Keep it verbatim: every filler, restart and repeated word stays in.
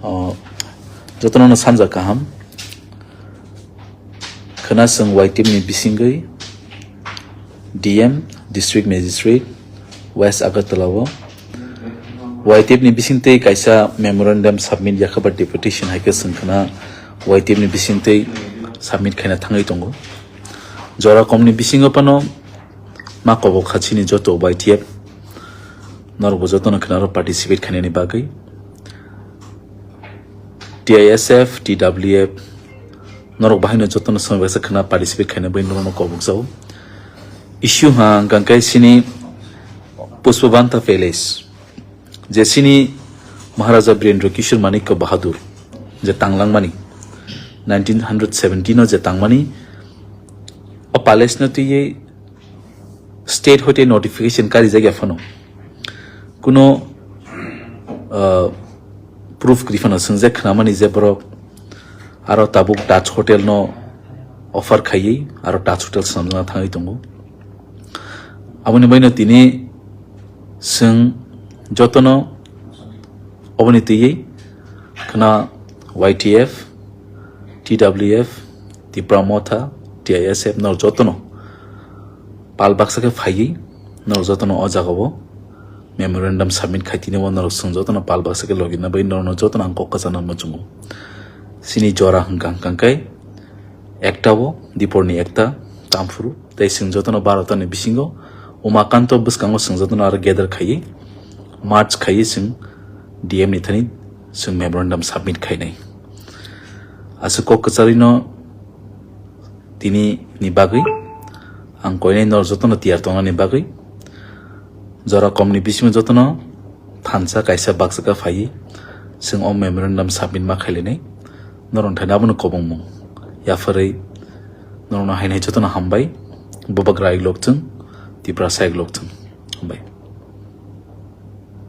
O, jotono no sanja kaham. Khwna chwng Y T F ni bisingwi D M, District Magistrate, West Agartala o Y T F ni bisingtwi kaisa memorandum submit yakha ba deputation hai khe chwng khwna Y T F ni bisingtwi submit khaina thangwi tongo. Jora komni bisingo phano ma kobok kha chini joto Y T F norokbo jotono khwna aro participate khainani bagwi. T I S F, T W F, norok bahaino jotono swmai baksa khwna participate khaina bagwi norokno kobok jao. Issue ha hwnkha khe chini Pushpabanta Palace, je chini Maharaja Birendra Kishore Manikya Bahadur je tanglangmani nineteen hundred seventeen o je tangmani, o palace no twiwi state hoite notification karijak ya phano, kuno, uh, proof kwrwi phano chwng je khnamani je borok aro tabuk Taj Hotel no offer khaiwi aro Taj Hotel swnamjak thangwi tongo. Aboni baino tini chwng jotono oboni twiwi khna Y T F, T W F, Tipra Motha, T I S F norok jotono pal baksa khe phaiwi norok jotono o jagao memorandum submit khai tini bo norok chwng jotono pal baksa khe logina bai norokno jotono ang kok kwchangno muchungo. Chini jora hwnkha hwnkha khe ekta o, diporni ekta, tamphuru, tei chwng jotono barotani bisingo Umakanto bwskango chwng jotono aro gather khaiwi, merge khaiwi chwng D M ni thani chwng memorandum submit khainai. Aswk kok kwcharwino tini ni bagwi ang koinai norok jotono tiyar tongnani bagwi jora komni bisingo jotono thansa kaisa baksa khe phaiwi chwng o memorandum submit ma khailainai. Norok thani abono kobongmung yapharwi norokno hainai jotono hambai. Bubagra iglok chwng, Tiprasa iglok chwng. Hambai.